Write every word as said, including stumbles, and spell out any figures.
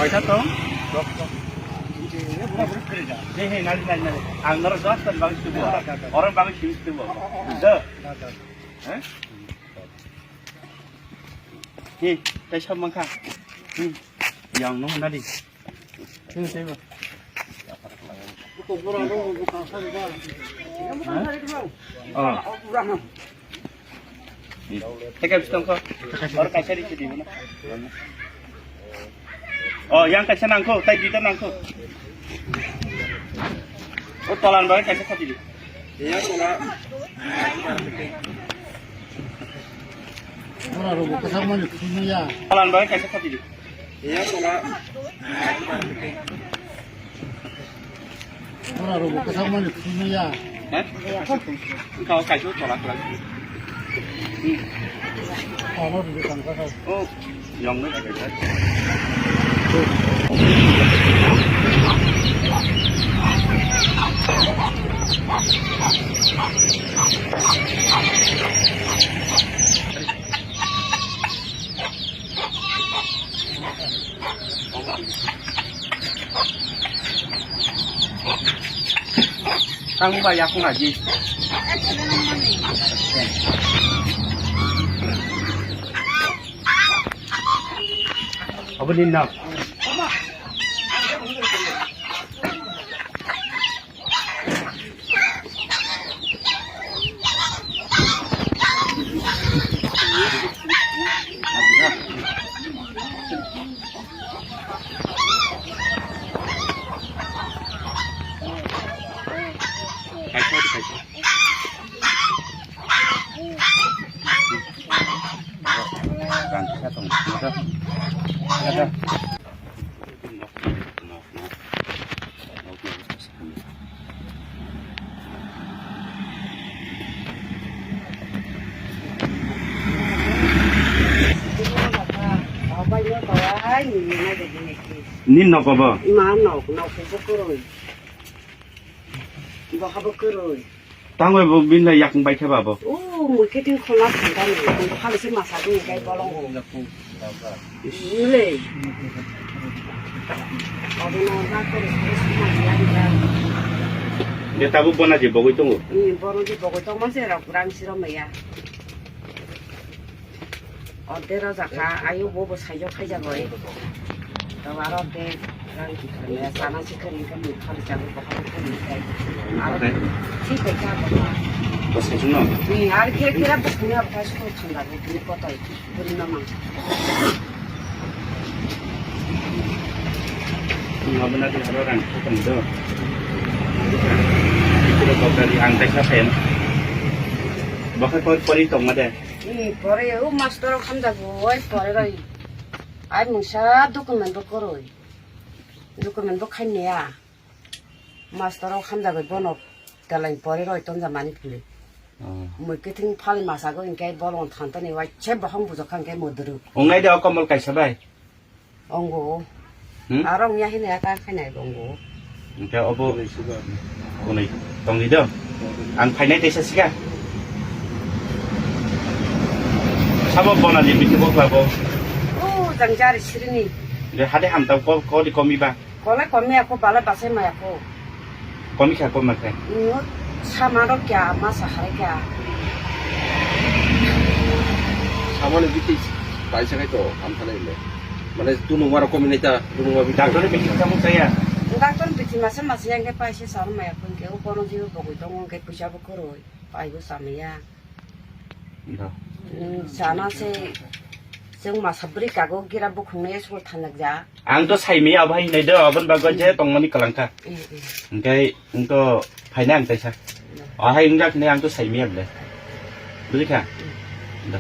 Kaisa tong? He, he, nari, nari, nari. Ang norok just bagwi tubu. Oro bagwi simi tubu. Do. He? He, kaisa mankha. He. Yang nung nari. Sini, sini. Oh. Teka bisi tongkho. Or kaisa ri sidi na. Oh, yang kaisa nangkho, tai duita nangkho. O tolan bagwi kaisa khati di. Ora rogo kwchak mani khulumya. Tolan bagwi kaisa khati di. Ora rogo kwchak mani khulumya. He? Kau kaisa tola khlai. Ano rogo tangka kau. Oh, yang ni kaisa. Tang ba yakung aji. Abo ni na. Nini nogo bo? Ma nok, nok se kwrwi. Bo habo kwrwi. Tangwi bo bini yakung bai khe ba bo? O, mui kiting khona thangkani, mui phalse masa dui kai bolongo. Mle. Obono na kori sari suma ya ya. Ye tabuk bona je bogoi tongo? Ni bono je bogoi tong manse rok rang siro maya. Orde rojak kha, ayo bo bo saijo khaijak bai. To aro de rang kikhane sana sikari ka mui khali jago bo khali khali kai. Aro thik kai ka bo. Bo saijo no? Ni ar khe kira bo khuna bo kai sukul thanda bo ni kotai. Buri mama. Mabuna de aro rang khokam do. Kira bo kali ang kai sa pen. Bo khai koi pori tong ma de. Ni pore o master rok hamjago, oi pore roi. Ai mungsa document bo koroi. Document bo khainaya. Master rok hamjago bono teleng pore roi tonja mani phili. Oh. Mui kiting phali masago hinkhe bolong thantani waise bohong bujokha hinkhe moduru. Ongnai de o komol kaisa bai. Ongo. Hmm? Aro wngya hini ata khainai ongo. Hingke obo kunui tongdi do. Ang phainai teisa sika. Sabo bona di miti bo klabo. O jang jari sirini. De hade hamtang ko, ko di komi ba. Kole komi ako bale basai mai ako. Komi kha, komi kha. Ingo sama rok kya, ma sa hai kya. Samani biti paisa khai to, ham thana ile. Mane tunung waro komi nai ta, tunung wa biti. Doctor ni biti kamu saya. Doctor ni biti masa masa yang ke paisa sama mai ako ke, ukono jiu bogoi tongo ke puisa bo koroi, pai bo samaya. Ito. Hmm, sana se, seng masa beri kago gira bukhung ne school thangjak ja. Ang to saimaya abo hai hinai do, aboni bagwi je tongmani kwlangkha. Mm, mm. Hingke ang to phaina ang taisa. Mm. O hai wngjak hinai ang to saimaya bwle. Bujikha? Mm. Do.